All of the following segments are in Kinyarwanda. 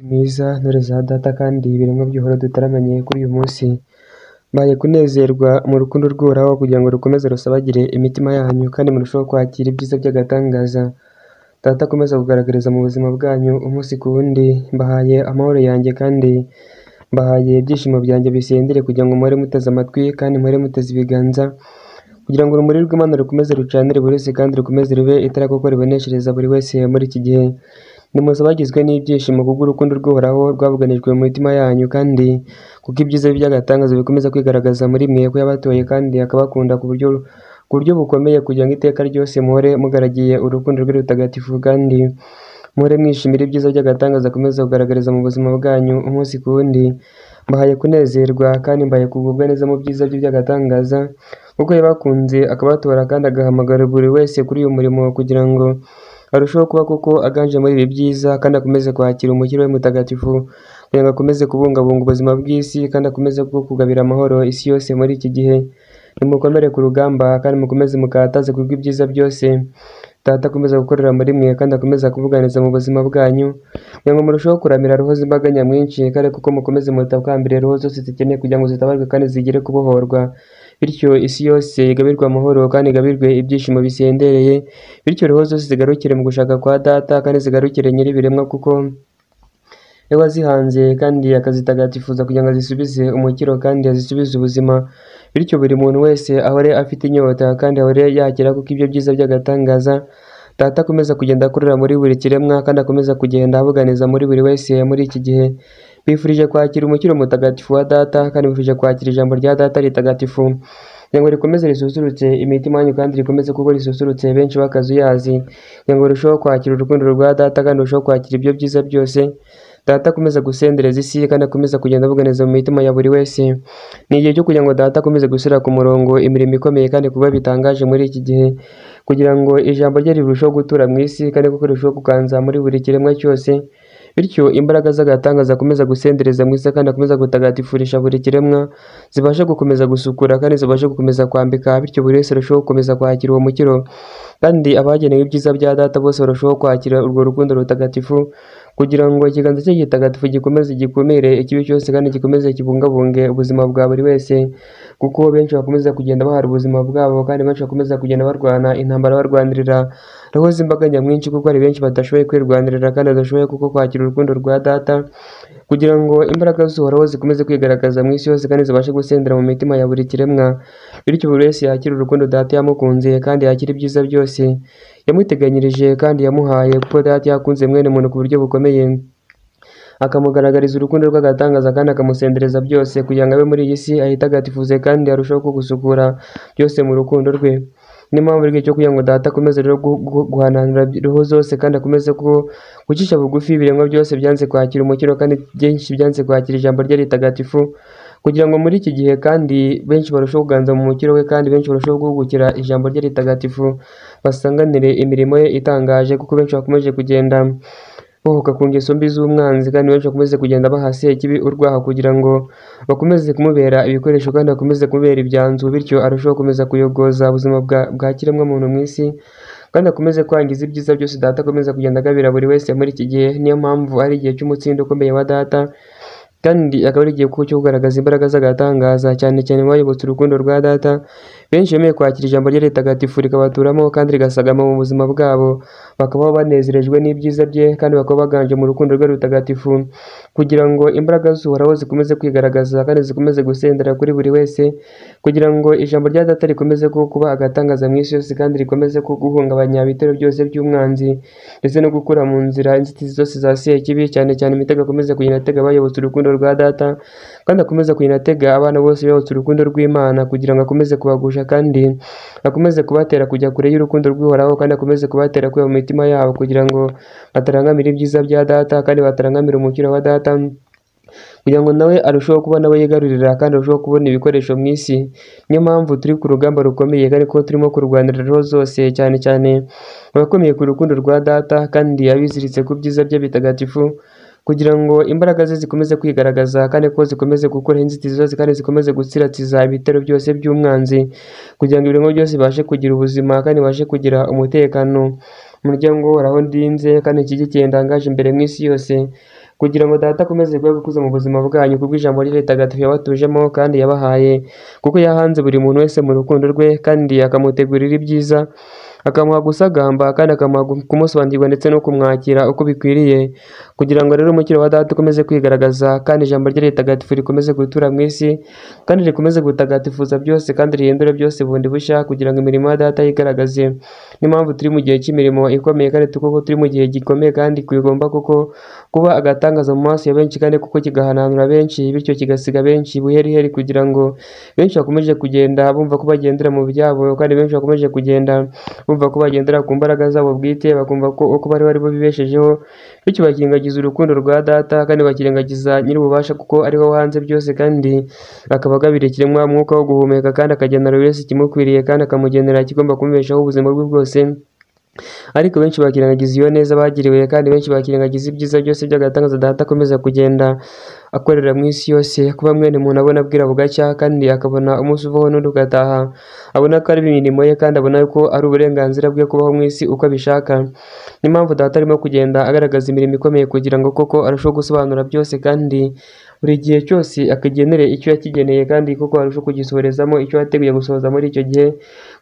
Mwiza ntore za data kandi ibiremwa by'Uhoraho dutaramanye kuri uyu munsi, mbahaye kunezerwa mu rukundo rw'Uhoraho kugira ngo rukomeze rusabagire imitima yanyu kandi murusheho kwakira ibyiza by'agatangaza Data akomeza kugaragariza mu buzima bwanyu umunsi ku wundi. Mbahaye amahoro yanjye kandi mbahaye ibyishimo byanjye bisendere kugira ngo muhore muteze amatwi kandi muhore muteze ibiganza kugira ngo urumuri rw'Imana rukomeze rucanire buri wese kandi rukomeze rube itara kuko riboneshereza buri wese muri iki gihe. Nimuze abagizwe n'ibyishimo kubw'urukundo rw'Uhoraho rwabuganijwe mu mitima yanyu kandi kuko ibyiza by'agatangaza bikomeza kwigaragaza muri mwe ko yabatoye kandi akabakunda ku buryo bukomeye kugira ngo iteka ryose muhore mugaragiye urukundo rwe rutagatifu kandi muhore mwishimira ibyiza by'agatangaza akomeza kugaragariza mu buzima bwanyu umunsi ku wundi. Mbahaye kunezerwa kandi mbahaye kugubwa neza mu byiza bye by'agatangaza kuko yabakunze akabatora kandi agahamagara buri wese kuri uyu murimo kugira ngo arusheho kuba koko aganje muri ibi byiza kandi akomeze kwakira umukiro we mutagatifu kugira ngo akomeze kubungabunga ubuzima bw'isi kandi akomeze kugabira amahoro isi yose muri iki gihe. Nimukomere ku rugamba kandi mukomeze mukataze kubw'ibyiza byose Data akomeza gukorera muri mwe kandi akomeza kubuganiza mu buzima bwanyu kugira ngo murusheho kuramira roho z'imbaga nyamwinshi kandi kuko mukomeze mutakambire roho zose zikeneye kugira ngo zitabarwe kandi zigere kubohorwa, bityo isi yose igabirwe amahoro kandi igabirwe ibyishimo bisendereye, bityo roho zose zigarukire mu gushaka kwa Data kandi zigarukire nyir'ibiremwa kuko we wazihanze kandi akazitagatifuza kugira ngo azisubize umukiro kandi azisubize ubuzima, bityo buri muntu wese ahore afite inyota kandi ahore yakira kuko ibyo byiza by'agatangaza Data akomeza kugenda akorera muri buri kiremwa kandi akomeza kugenda abuganiza muri buri wese muri iki gihe. Bifurije kwakira umukiro mutagatifu wa Data kandi bifurije kwakira ijambo rya Data ritagatifu kugira ngo rikomeze risusurutse imitima yanyu kandi rikomeze kuko risusurutse benshi bakazuyazi kugira ngo barusheho kwakira urukundo rwa Data kandi barusheho kwakira ibyo byiza byose Data akomeza gusendereza isi kandi akomeza kugenda abuganiza mu mitima ya buri wese. Ni igihe cyo kugira ngo Data akomeze gushyira ku murongo imirimo ikomeye kandi kuba bitangaje muri iki gihe kugira ngo ijambo rye rirusheho gutura mu isi kandi kuko rirusheho kuganza muri buri kiremwa cyose, bityo imbaraga z'agatangaza akomeza gusendereza mu isi kandi akomeza gutagatifurisha buri kiremwa zibashe gukomeza gusukura kandi zibashe gukomeza kwambika, bityo buri wese arusheho gukomeza kwakira uwo mukiro kandi abagenewe ibyiza bya Data bose barushaho kwakira urwo rukundo rutagatifu kugira ngo ikiganza cye gitagatifu gikomeze gikumire ikibi cyose kandi gikomeze kibungabunge ubuzima bwa buri wese, kuko benshi bakomeza kugenda bahara ubuzima bwabo kandi benshi bakomeza kugenda barwana intambara barwanirira roho z'imbaga nyamwinshi kuko hari benshi badashoboye kwirwanirira kandi badashoboye kuko kwakira urukundo rwa Data kugira ngo imbaraga z'Uhoraho zikomeze kwigaragaza mu isi yose kandi zibashe gusendera mu mitima ya buri kiremwa, bityo buri wese yakire urukundo Data yamukunze kandi yakire ibyiza byose yamuteganyirije kandi yamuhaye kuko Data yakunze mwene muntu ku buryo bukomeye akamugaragariza urukundo rw'agatangaza kandi akamusendereza byose kugira ngo abe muri iyi si ahitagatifuze kandi arusheho kugusukura byose mu rukundo rwe. Niyo mpamvu ari igihe cyo kugira ngo Data akomeze rero guhananura roho zose kandi akomeze gucisha bugufi ibiremwa byose byanze kwakira umukiro kandi byinshi byanze kwakira ijambo rye ritagatifu kugira ngo muri iki gihe kandi benshi barusheho kuganza mu mukiro we kandi benshi barusheho guhugukira ijambo rye ritagatifu basanganire imirimo ye itangaje kuko benshi bakomeje kugenda bohoka ku ngeso mbi z'umwanzi kandi benshi bakomeze kugenda bahase ikibi urwaho kugira ngo bakomeze kumubera ibikoresho kandi bakomeze kumubera ibyanzu, bityo arusheho gukomeza kuyogoza ubuzima bwa kiremwamuntu mu isi kandi akomeze kwangiza ibyiza byose Data akomeza kugenda agabira buri wese muri iki gihe. Niyo mpamvu ari igihe cy'umutsindo ukomeye wa Data kandi akaba ari igihe cyo kugaragaza imbaraga z'agatangaza cyane cyane mu bayobotse urukundo rwa Data. Benshi bemeye kwakira ijambo rye ritagatifu rikabaturamo kandi rigasagama mu buzima bwabo, bakabaho banezerejwe n'ibyiza bye kandi bakaba baganje mu rukundo rwe rutagatifu kugira ngo imbaraga z'Uhoraho zikomeze kwigaragaza kandi zikomeze gusendera kuri buri wese kugira ngo ijambo rya Data rikomeze kuba agatangaza mu isi yose kandi rikomeze guhungabanya ibitero byose by'umwanzi ndetse no gukura mu nzira inzitizi zose za Sekibi, cyane cyane imitego akomeze kugenda atega abayobotse urukundo rwa Data kandi akomeze kugenda atega abana bose bayobotse urukundo rw'Imana kugira ngo akomeze kubagusha kandi akomeze kubatera kujya kure y'urukundo rw'Uhoraho kandi akomeze kubatera kweba mu mitima yabo kugira ngo batarangamira ibyiza bya Data kandi batarangamira umukiro wa Data kugira ngo nawe arusheho kuba nawe yigarurira kandi arusheho kubona ibikoresho mu isi. Niyo mpamvu turi ku rugamba rukomeye kandi ko turimo kurwanira roho zose cyane cyane abakomeye ku rukundo rwa Data kandi abiziritse ku byiza bye bitagatifu kugira ngo imbaraga ze zikomeze kwigaragaza kandi ko zikomeze gukuraho inzitizi zose kandi zikomeze gutsiratsiza ibitero byose by'umwanzi kugira ngo ibiremwa byose bibashe kugira ubuzima kandi bibashe kugira umutekano. Umuryango uhoraho ndinze kandi nshyigikiye ndangaje imbere mu isi yose kugira ngo Data akomeze gukuza mu buzima bwanyu kubw'ijambo rye ritagatifu yabatujemo kandi yabahaye, kuko yahanze buri muntu wese mu rukundo rwe kandi akamutegurira ibyiza, akamuha gusagamba kandi akamuha kumusobanukirwa ndetse no kumwakira uko bikwiriye, kugira ngo rero umukiro wa Data ukomeze kwigaragaza kandi ijambo rye ritagatifu rikomeze gutura mu isi kandi rikomeze gutagatifuza byose kandi rihindure byose bundi bushya, kugira ngo imirimo ya Data yigaragaze. Niyo mpamvu turi mu gihe cy'imirimo ikomeye kandi kuko turi mu gihe gikomeye kandi kigomba kuko kuba agatangaza mu maso ya benshi kandi kuko kigahananura benshi, bityo kigasiga benshi buheriheri, kugira ngo benshi bakomeje kugenda bumva ko bagendera mu byabo kandi benshi bakomeje kugenda bumva ko bagendera ku mbaraga zabo bwite, bakumva ko uko bari bari bibeshejeho, bityo bakirengagiza urukundo rwa Data kandi bakirengagiza Nyir'ububasha kuko ariho hanze byose, kandi akaba agabira ikiremwa umwuka wo guhumeka kandi akagenera buri wese ikimukwiriye kandi akamugenera ikigomba kumubeshaho ubuzima bwe bwose. Ariko benshi bakirengagiza iyo neza bagiriwe kandi benshi bakirengagiza ibyiza byose by'agatangaza Data akomeza kugenda akorera mu isi yose. Kuba mwene muntu abona bwira bugacya kandi akabona umunsi uvaho n'undi ugataha, abona ko ari imirimo ye kandi abona ko ari uburenganzira bwe kubaho mu isi uko abishaka. Niyo mpamvu Data arimo kugenda agaragaza imirimo ikomeye kugira ngo koko arusheho gusobanura byose kandi buri gihe cyose akagenere icyo yakigeneye kandi koko arusheho kugisohorezamo icyo yateguye gusohoza muri icyo gihe,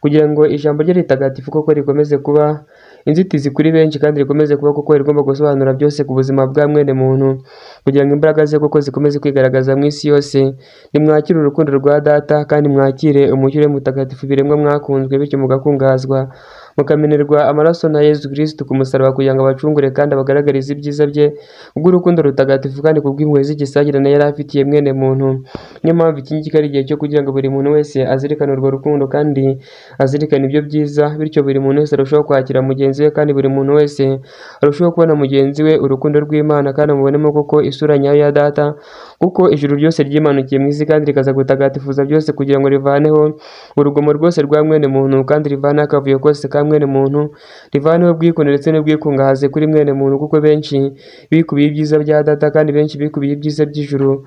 kugira ngo ijambo rye ritagatifu koko rikomeze kuba inzitizi kuri benshi kandi rikomeze kuba kuko rigomba gusobanura byose ku buzima bwa mwene muntu, kugira ngo imbaraga ze koko zikomeze kwigaragaza mu isi yose. Nimwakire urukundo rwa Data kandi mwakire umukiro mutagatifu biremwa mwakunzwe, bityo mugakungahazwa mukamenerwa amaraso na Yezu Kristo ku musaraba kugira ngo abacungure kandi abagaragarize ibyiza bye kubw'urukundo rutagatifu kandi kubw'impuhwe z'igisagirane yari afitiye mwene muntu. Niyo mpamvu iki ngiki ari igihe cyo kugira ngo buri muntu wese azirikane urwo rukundo kandi azirikane ibyo byiza, bityo buri muntu wese arushaho kwakira mugenzi we kandi buri muntu wese arushaho kubona mugenzi we urukundo rw'Imana kandi amubonemo koko isura nyayo ya Data, kuko ijuru ryose ryimanukiye mu isi kandi rikaza gutagatifuza byose kugira ngo rivaneho urugomo rwose rwa mwene muntu kandi rivaneho akavuyo kose ka mwene muntu, rivaneho ubwikunde ndetse n'ubwikungahaze kuri mwene muntu, kuko benshi bikubiye ibyiza bya Data kandi benshi bikubiye ibyiza by'ijuru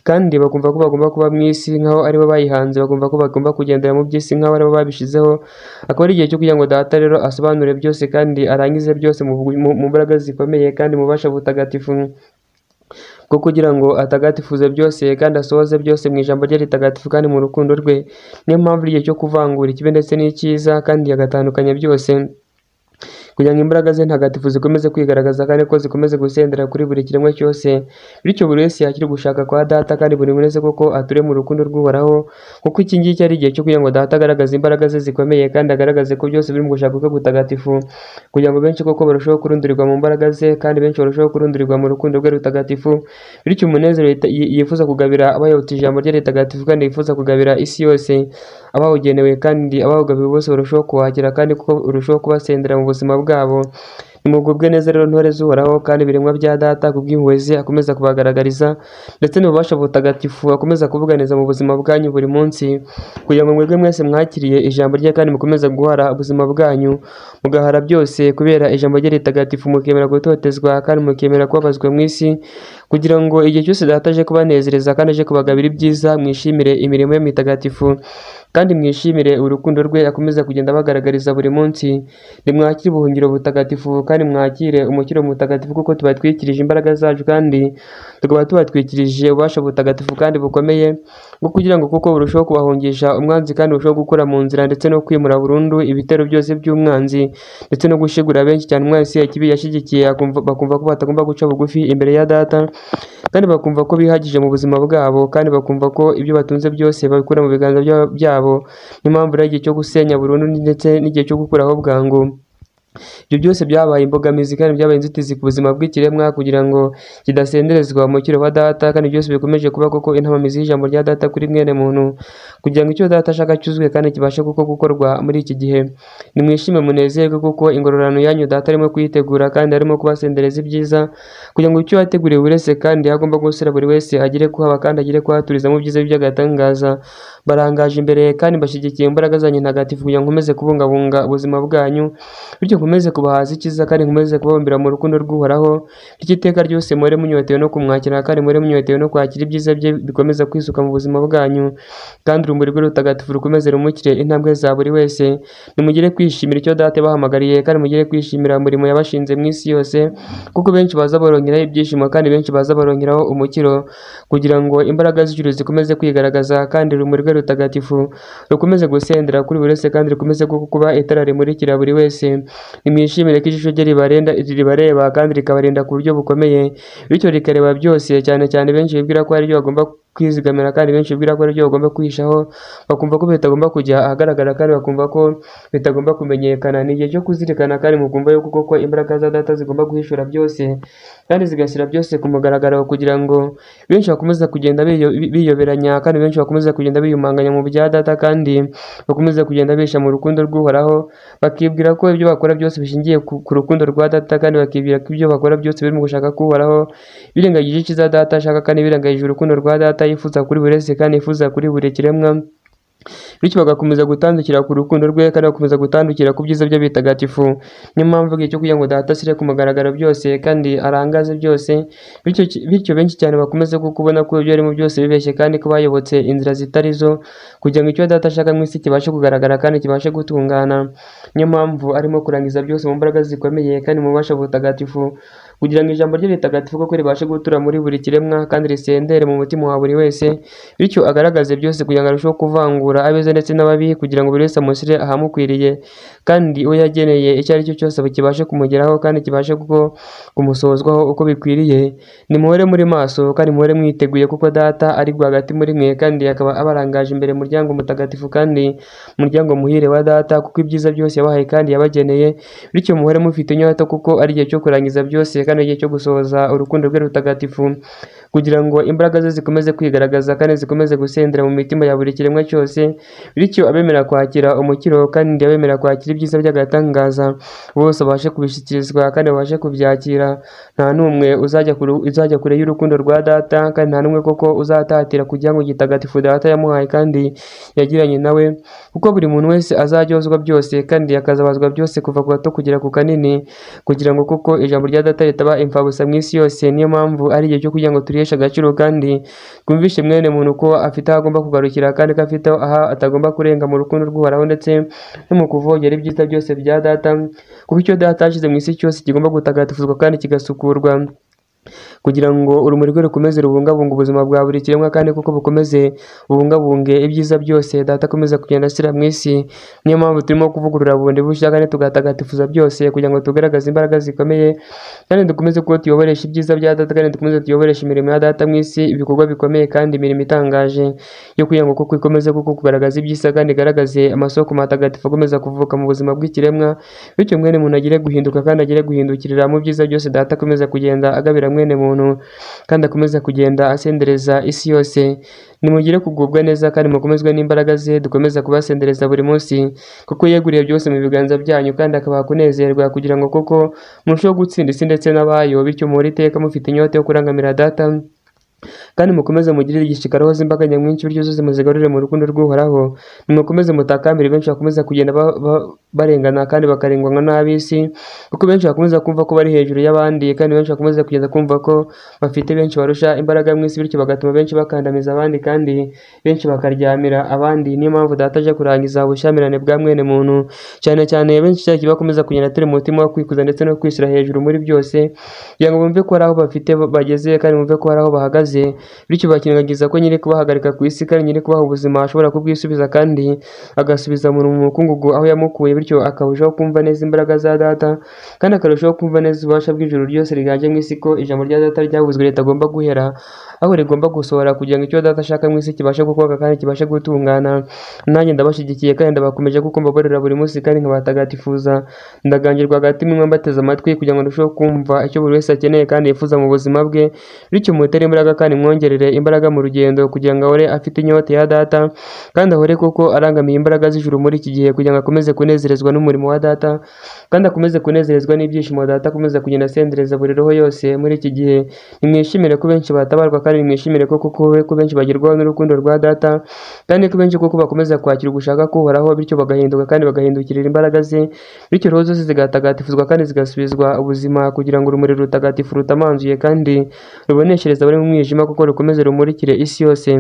kandi bakumva ko bagomba kuba mu isi nk'aho aribo bayihanze, bakumva ko bagomba kugendera mu by'isi nk'aho aribo babishyizeho. Akaba ari igihe cyo kugira ngo Data rero asobanure byose kandi arangize byose mu mbaraga zikomeye kandi mu bubasha butagatifu bwo kugira ngo atagatifuze byose kandi asohoze byose mu ijambo rye ritagatifu kandi mu rukundo rwe. Niyo mpamvu igihe cyo kuvangura ikibi ndetse n'icyiza kandi agatandukanya byose, kugira ngo imbaraga ze ntagatifu zikomeze kwigaragaza kandi ko zikomeze gusendera kuri buri kiremwa cyose, bityo buri wese yakire gushaka kwa Data kandi buri wese koko ature mu rukundo rw'Uhoraho, kuko iki ngiki ari igihe cyo kugira ngo Data agaragaze imbaraga ze zikomeye kandi agaragaze ko byose biri mu gushaka kwe gutagatifu, kugira ngo benshi koko barusheho kurundurirwa mu mbaraga ze kandi benshi barusheho kurundurirwa mu rukundo rwe rutagatifu, bityo umunezero yifuza kugabira abayobotse ijambo rye ritagatifu kandi yifuza kugabira isi yose abawugenewe kandi abawugabiwe bose barusheho kuwakira kandi kuko urushaho kubasendera mu buzima bwabo. Nimugubwe neza rero ntore z'Uhoraho kandi ibiremwa bya Data kubw'impuhwe ze akomeza kubagaragariza ndetse n'ububasha butagatifu akomeza kubuganiza mu buzima bwanyu buri munsi, kugira ngo mwebwe mwese mwakiriye ijambo rye kandi mukomeze guhara ubuzima bwanyu mugahara byose kubera ijambo rye ritagatifu, mukemera gutotezwa kandi mukemera kubabazwa mu isi, kugira ngo igihe cyose Data aje kubanezereza kandi aje kubagabira ibyiza mwishimire imirimo ye mitagatifu kandi mwishimire urukundo rwe akomeza kugenda abagaragariza buri munsi. Nimwakire ubuhungiro butagatifu kandi mwakire umukiro mutagatifu, kuko tubatwikirije imbaraga zacu kandi tukaba tubatwikirije ububasha butagatifu kandi bukomeye bwo kugira ngo kuko burusheho kubahungisha umwanzi kandi burusheho gukura mu nzira ndetse no kwimura burundu ibitero byose by'umwanzi ndetse no gushigura benshi cyane umwanzi kibi yashyigikiye, bakumva ko batagomba guca bugufi imbere ya Data kandi bakumva ko bihagije mu buzima bwabo kandi bakumva ko ibyo batunze byose babikura mu biganza byabo. Niyo mpamvu rero igihe cyo gusenya burundu ndetse n'igihe cyo gukuraho bwangu ibyo byose byabaye imbogamizi kandi byabaye inzitizi ku buzima bw'ikiremwa kugira ngo kidasenderezwa mu mukiro wa Data, kandi byose bikomeje kuba koko intamamizi y'ijambo rya Data kuri mwene muntu, kugira ngo icyo Data ashaka cyuzwe kandi kibashe kuko gukorwa muri iki gihe. Nimwishime munezerwe kuko ingororano yanyu Data arimo kuyitegura kandi arimo kubasendereza ibyiza, kugira ngo icyo yateguriye buri wese kandi agomba gusura buri wese agere kuhaba kandi agere kuhaturiza mu byiza by'agatangaza. Barangaje imbere kandi mbashyigikiye imbaraga zanyu ntagatifu kugira ngo nkomeze kubungabunga ubuzima bwanyu, bityo nkomeze kubahaza icyiza kandi nkomeze kubabumbira mu rukundo rw'Uhoraho, bityo iteka ryose muhore munyotewe no kumwakira kandi muhore munyotewe no kwakira ibyiza bye bikomeza kwisuka mu buzima bwanyu, kandi urumuri rwe rutagatifu rukomeze rumukire intambwe za buri wese. Nimugire kwishimira icyo Data yabahamagariye kandi mugire kwishimira umurimo yabashinze mu isi yose, kuko benshi baza barongeraho ibyishimo kandi benshi baza barongeraho umukiro, kugira ngo imbaraga z'ijuru zikomeze kwigaragaza kandi urumuri rwe rutagatifu rukomeze gusendera kuri buri wese kandi rukomeze kuba itara rimurikira buri wese. Nimwishimire ko ijisho rye ribareba kandi rikabarinda ku buryo bukomeye, bityo rikareba byose, cyane cyane benshi bibwira ko hari ibyo bagomba kwizigamira kandi benshi bibwira ko hari ibyo bagomba kwihishaho, bakumva ko bitagomba kujya ahagaragara kandi bakumva ko bitagomba kumenyekana. Ni igihe cyo kuzirikana kandi mukumva yuko koko imbaraga za Data zigomba guhishura byose kandi zigashyira byose ku mugaragaro, kugira ngo benshi bakomeze kugenda biyoberanya kandi benshi bakomeze kugenda biyumanganya mu bya Data kandi bakomeze kugenda bisha mu rukundo rw'Uhoraho, bakibwira ko ibyo bakora byose bishingiye ku rukundo rwa Data kandi bakibwira ko ibyo bakora byose biri mu gushaka k'Uhoraho, birengagije icyiza Data ashaka kandi birengagije urukundo rwa Data yifuza kuri buri wese kandi yifuza kuri buri kiremwa, bityo bagakomeza gutandukira ku rukundo rwe kandi bagakomeza gutandukira ku byiza bye bitagatifu. Niyo mpamvu igihe cyo kugira ngo Data ashyire ku mugaragaro byose kandi arangaze byose, bityo benshi cyane bakomeze kubona ko ibyo arimo byose bibeshye kandi ko bayobotse inzira zitari zo, kugira ngo icyo Data ashaka mu isi kibashe kugaragara kandi kibashe gutungana. Niyo mpamvu arimo kurangiza byose mu mbaraga zikomeye kandi mu bubasha butagatifu, kugira ngo ijambo rye ritagatifu koko ribashe gutura muri buri kiremwa kandi risendere mu mutima wa buri wese, bityo agaragaze byose kugira ngo arusheho kuvangura abeza ndetse n'ababi, kugira ngo buri wese amushyire ahamukwiriye kandi uwo yageneye icyo ari cyo cyose kibashe kumugeraho kandi kibashe kuko kumusohozwaho uko bikwiriye. Nimuhore muri maso kandi muhore mwiteguye, kuko Data ari rwagati muri mwe kandi akaba abarangaje imbere muryango mutagatifu kandi muryango muhire wa Data, kuko ibyiza byose yabahaye kandi yabageneye. Bityo muhore mufite inyota, kuko ari igihe cyo kurangiza byose kandi igihe cyo gusohoza urukundo rwe rutagatifu, kugira ngo imbaraga ze zikomeze kwigaragaza kandi zikomeze gusendera mu mitima ya buri kiremwa cyose, bityo abemera kwakira umukiro kandi abemera kwakira ibyiza by'agatangaza bose babashe kubishyikirizwa kandi babashe kubyakira. Nta n'umwe uzajya kure y'urukundo rwa Data kandi nta n'umwe koko uzatatira kugira ngo gitagatifu Data yamuhaye kandi yagiranye nawe, kuko buri muntu wese azaryozwa byose kandi akazabazwa byose kuva ku gato kugera ku kanini, kugira ngo koko ijambo rya Data ritaba imfabusa mu isi yose. Niyo mpamvu ari igihe cyo kugira ngo turiheshe agaciro kandi twumvishe mwene muntu ko afite aho agomba kugarukira kandi ko afite aho atagomba kurenga mu rukundo rw'Uhoraho ndetse no mu kuvogera ibyiza byose bya Data, kuko icyo Data yashyize mu isi cyose kigomba gutagatifuzwa kandi kigasukurwa, kugira ngo urumuri rwe rukomeze rubungabunge ubuzima bwa buri kiremwa kandi kuko bukomeze bubungabunge ibyiza byose Data akomeza kugenda ashyira mu isi. Niyo mpamvu turimo kuvugurura bundi bushya kandi tugatagatifuza byose, kugira ngo tugaragaze imbaraga zikomeye kandi dukomeze kuba tuyoboresha ibyiza bya Data kandi dukomeze tuyoboresha imirimo ya Data mu isi, ibikorwa bikomeye kandi imirimo itangaje yo kugira ngo koko ikomeze kuko kugaragaza ibyiza kandi igaragaze amasoko matagatifu akomeza kuvuka mu buzima bw'ikiremwa, bityo mwene muntu agire guhinduka kandi agire guhindukirira mu byiza byose Data akomeza kugenda agabira mwene muntu kandi akomeza kugenda asendereza isi yose. Nimugire kugubwa neza kandi mukomezwe n'imbaraga ze dukomeza kubasendereza buri munsi, kuko yeguriye byose mu biganza byanyu kandi akabaha kunezerwa, kugira ngo koko murusheho gutsinda isi ndetse n'abayo, bityo muhore iteka mufite inyota yo kurangamira Data kandi mukomeze mugirire igishika roho z'imbaga nyamwinshi, bityo zose muzigarurire mu rukundo rw'Uhoraho. Nimukomeze mutakambire benshi bakomeza kugenda barengana kandi bakarenganywa n'ab'isi, kuko benshi bakomeza kumva ko bari hejuru y'abandi kandi benshi bakomeza kugenda kumva ko bafite benshi barusha imbaraga mu isi, bityo bagatuma benshi bakandamiza abandi kandi benshi bakaryamira abandi. Niyo mpamvu Data aje kurangiza ubushyamirane bwa mwene muntu, cyane cyane benshi cyane bakomeza kugenda turi mu mutima wo kwikuza ndetse no kwishyira hejuru muri byose, kugira ngo bumve ko hari aho bafite bageze kandi bumve ko hari aho bahagaze, bityo bakirengagiza ko nyiri kubahagarika ku isi kandi nyiri kubaha ubuzima ashobora kubwisubiza kandi agasubiza umuntu mu mukungugu aho yamukuye, bityo akarushaho kumva neza imbaraga za Data kandi akarushaho kumva neza ububasha bw'ijuru ryose riganje mu isi, ko ijambo rya Data ryavuzwe ritagomba guhera aho rigomba gusohora, kugira ngo icyo Data ashaka mu isi kibashe gukorwa kandi kibashe gutungana. Nanjye ndabashyigikiye kandi ndabakomeje kuko mbabarira buri munsi kandi nkabatagatifuza. Ndagangirwa hagati mwe mbateze amatwi kugira ngo ndusheho kumva icyo buri wese akeneye kandi yifuza mu buzima bwe, bityo mutere imbaraga kandi mwongerere imbaraga mu rugendo kugira ngo ahore afite inyota ya data kandi ahore kuko arangamiye imbaraga z'ijuru muri iki gihe kugira ngo akomeze kunezerezwa n'umurimo wa data kandi akomeze kunezerezwa n'ibyishimo data akomeza kugenda asendereza buri roho yose muri iki gihe. Nimwishimire ko benshi batabarwa kandi nimwishimire ko kuko ko benshi bagerwaho n'urukundo rwa data kandi ko benshi kuko bakomeza kwakira ugushaka k'Uhoraho bityo bagahinduka kandi bagahindukirira imbaraga ze, bityo roho zose zigatagatifuzwa kandi zigasubizwa ubuzima kugira ngo urumuri rutagatifu rutamanzuye kandi ruboneshereze abari mu mwijima kuko rukomeze rumurikire isi yose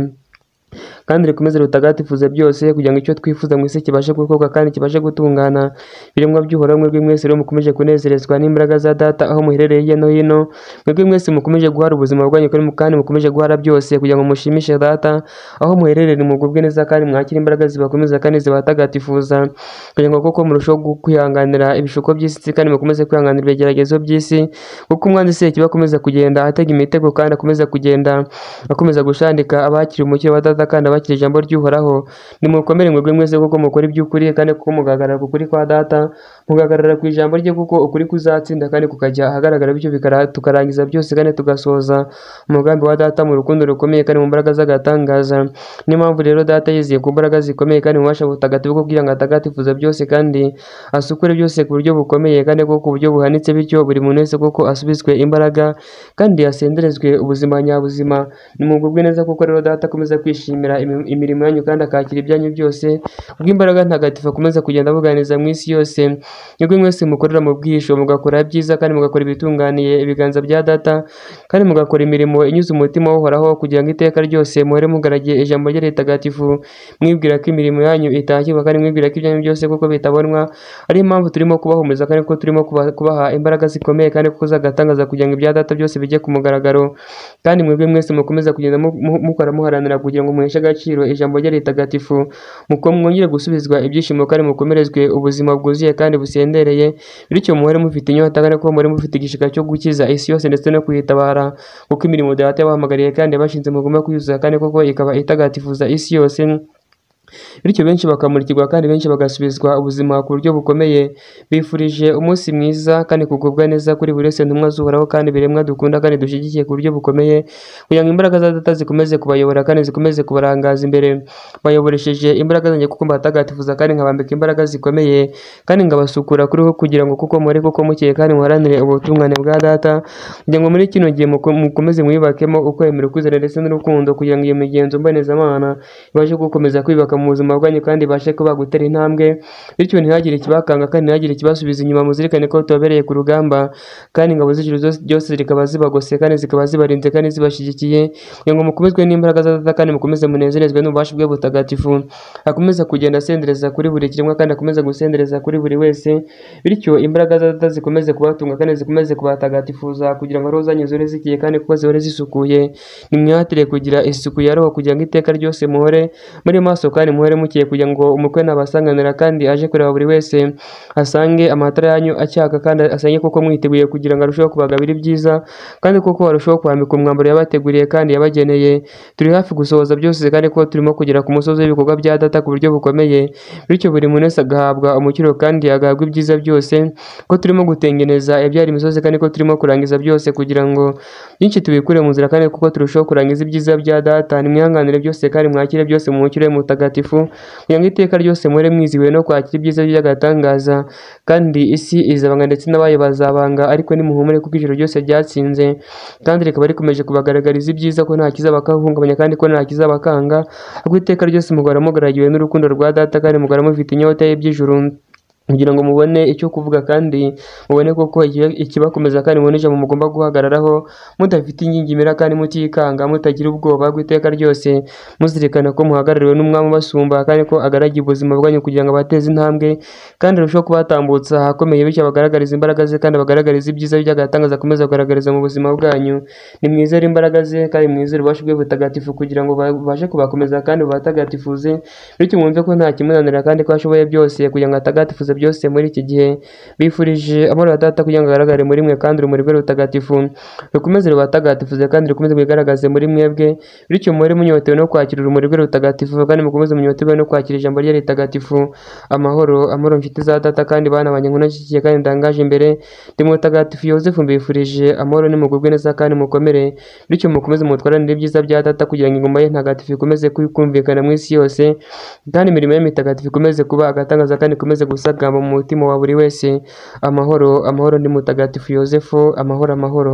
kandi rikomeze rutagatifuze byose kugira ngo icyo twifuza mu isi kibashe gukorwa kandi kibashe gutungana. Biremwa by'Uhoraho mwebwe mwese rero mukomeje kunezerezwa n'imbaraga za data aho muherereye hirya no hino, mwebwe mwese mukomeje guhara ubuzima bwanyu kandi mukomeje guhara byose kugira ngo mushimishe data aho muherereye, mugubwe neza kandi mwakire imbaraga zibakomeza kandi zibatagatifuza kugira ngo koko murusheho kwihanganira ibishuko by'isi kandi mukomeze kwihanganira ibigeragezo by'isi, kuko umwanzi Sekibi akomeza kugenda atega imitego kandi akomeza kugenda akomeza gushandika abakiri umukiro wa data kandi abakira ijambo ry'Uhoraho. Nimukomere mwebwe mwese kuko mukora iby'ukuri kandi kuko mugahagarara ku kuri kwa data, mugahagarara ku ijambo rye kuko ukuri kuzatsinda kandi kukajya ahagaragara, bityo tukarangiza byose kandi tugasohoza umugambi wa data mu rukundo rukomeye kandi mu mbaraga z'agatangaza. Niyo mpamvu rero data yizeye ku mbaraga zikomeye kandi mu bubasha butagatifu bwo kugira ngo atagatifuze byose kandi asukure byose ku buryo bukomeye kandi ku buryo buhanitse, bityo buri muntu wese kuko asubizwe imbaraga kandi asenderezwe ubuzima nyabuzima. Nimugubwe neza kuko rero data akomeza kwishimira imirimo yanyu kandi akakira ibyanyu byose kubw'imbaraga ntagatifu akomeza kugenda abuganiza mu isi yose. Mwebwe mwese mukorera mu bwihisho mugakora ibyiza kandi mugakora ibitunganiye ibiganza bya data kandi mugakora imirimo inyuze umutima w'Uhoraho kugira ngo iteka ryose muhore mugaragiye ijambo rye ritagatifu, mwibwira ko imirimo yanyu itakirwa kandi mwibwira ko ibyanyu byose kuko bitabonwa. Ariyo mpamvu turimo kubahumuriza kandi ko turimo kubaha imbaraga zikomeye kandi kuko zagatangaza kugira ngo ibya data byose bijye ku mugaragaro. Kandi mwebwe mwese mukomeza kugenda mukora muharanira kugira ngo muheshe agaciro ijambo rye ritagatifu, mwongere gusubizwa ibyishimo kandi mukomerezwe ubuzima bwuzuye kandi busendereye, bityo muhore mufite inyota kandi ko muhore mufite igishika cyo gukiza isi yose ndetse no kuyitabara, kuko imirimo data yabahamagariye kandi yabashinze mugomba kuyuzuza kandi koko ikaba itagatifuza isi yose, bityo benshi bakamurikirwa kandi benshi bagasubizwa ubuzima ku buryo bukomeye. Bifurije umunsi mwiza kandi kugubwa neza kuri buri wese ntumwa z'Uhoraho kandi biremwa dukunda kandi dushyigikiye ku buryo bukomeye, kugira ngo imbaraga za data zikomeze kubayobora kandi zikomeze kubarangaza imbere. Bayoboresheje imbaraga zanjye kuko mbatagatifuza kandi nkabambika imbaraga zikomeye kandi nkabasukura kuriho kugira ngo kuko muhore kuko mukeye kandi muharanire ubutungane bwa data, kugira ngo muri kino gihe mukomeze mwiyubakemo ukwemera, ukwizera ndetse n'urukundo, kugira ngo iyo migenzo mbonezamana ibashe gukomeza kwiyubaka mu buzima bwanyu kandi ibashe kuba gutera intambwe, bityo ntihagire ikibakanga kandi ntihagire ikibasubiza inyuma. Muzirikane ko tubabereye ku rugamba kandi ingabo z'ijuru byose zikaba zibagose kandi zikaba zibarinze kandi zibashyigikiye, kugira ngo mukomezwe n'imbaraga za data kandi mukomeze munezerezwe n'ububasha bwe butagatifu. Akomeza kugenda asendereza kuri buri kiremwa kandi akomeza gusendereza kuri buri wese, bityo imbaraga za data zikomeze kubatunga kandi zikomeze kubatagatifuza kugira ngo roho zanyu zihore zikiye kandi kuko zihore zisukuye. Nimwihatire kugira isuku ya roho kugira ngo iteka ryose muhore muri maso kandi muhore mukeye, kugira ngo umukwe nabasanganira kandi aje kureba buri wese asange amatara yanyu acyaka kandi asange koko mwiteguye kugira ngo arusheho kubagabira ibyiza kandi koko arusheho kwambika umwambaro yabateguriye kandi yabageneye. Turi hafi gusohoza byose kandi ko turimo kugera ku musozi w'ibikorwa bya data ku buryo bukomeye, bityo buri muntu wese agahabwa umukiro kandi agahabwa ibyiza byose, ko turimo gutengeneza ibyari imisozi kandi ko turimo kurangiza byose kugira ngo byinshi tubikure mu nzira kandi kuko turushaho kurangiza ibyiza bya data. Nimwihanganire byose kandi mwakire byose mu mukiro mutagatifu, kugira ngo iteka ryose muhore mwizihiwe no kwakira ibyiza by'agatangaza, kandi isi izabanga ndetse n'abayo bazabanga, ariko nimuhumure kuko ijoro ryose ryatsinze kandi rikaba rikomeje kubagaragariza ibyiza ko nta kizabakahungabanya kandi ko nta kizabakanga, ahubwo iteka ryose mugahora mugaragiwe n'urukundo rwa data kandi mugahora mufite inyota y'iby'ijuru kugira ngo mubone icyo kuvuga kandi mubone koko ikibakomeza kandi mubone ijambo mugomba guhagararaho mudafite ingingimira kandi mutikanga mutagira ubwoba bw'iteka ryose, muzirikana ko muhagarariwe n'umwami ubasumba kandi ko agaragiye ubuzima bwanyu kugira ngo abateze intambwe kandi arusheho kubatambutsa ahakomeye, bityo abagaragariza imbaraga ze kandi abagaragariza ibyiza by'agatangaza akomeza kugaragariza mu buzima bwanyu. Nimwizere imbaraga ze kandi mwizere ububasha bwe butagatifu kugira ngo babashe kubakomeza kandi bubatagatifuze, bityo mwumve ko nta kimunanira kandi ko ashoboye byose kugira ngo atagatifuze byose muri iki gihe. Bifurije amahoro ya Data kugira ngo agaragare muri mwe, kandi urumuri rwe rutagatifu rukomeze rubatagatifuze kandi rukomeze rwigaragaze muri mwebwe, bityo muhore munyotewe no kwakira urumuri rwe rutagatifu, kandi mukomeze munyoterwe no kwakira ijambo rye ritagatifu. Amahoro, amahoro nshuti za Data kandi bana banjye nkunda nshyigikiye kandi ndangaje imbere, ndi Mutagatifu Yozefu, mbifurije amahoro, nimugubwe neza kandi mukomere, bityo mukomeze mutwaranire ibyiza bya Data kugira ngo ingoma ye ntagatifu ikomeze kumvikana mu isi yose, kandi imirimo ye mitagatifu ikomeze kuba agatangaza kandi ikomeze gusagamba mu mutima wa buri wese. Amahoro, amahoro, ndi Mutagatifu Yozefu, amahoro, amahoro.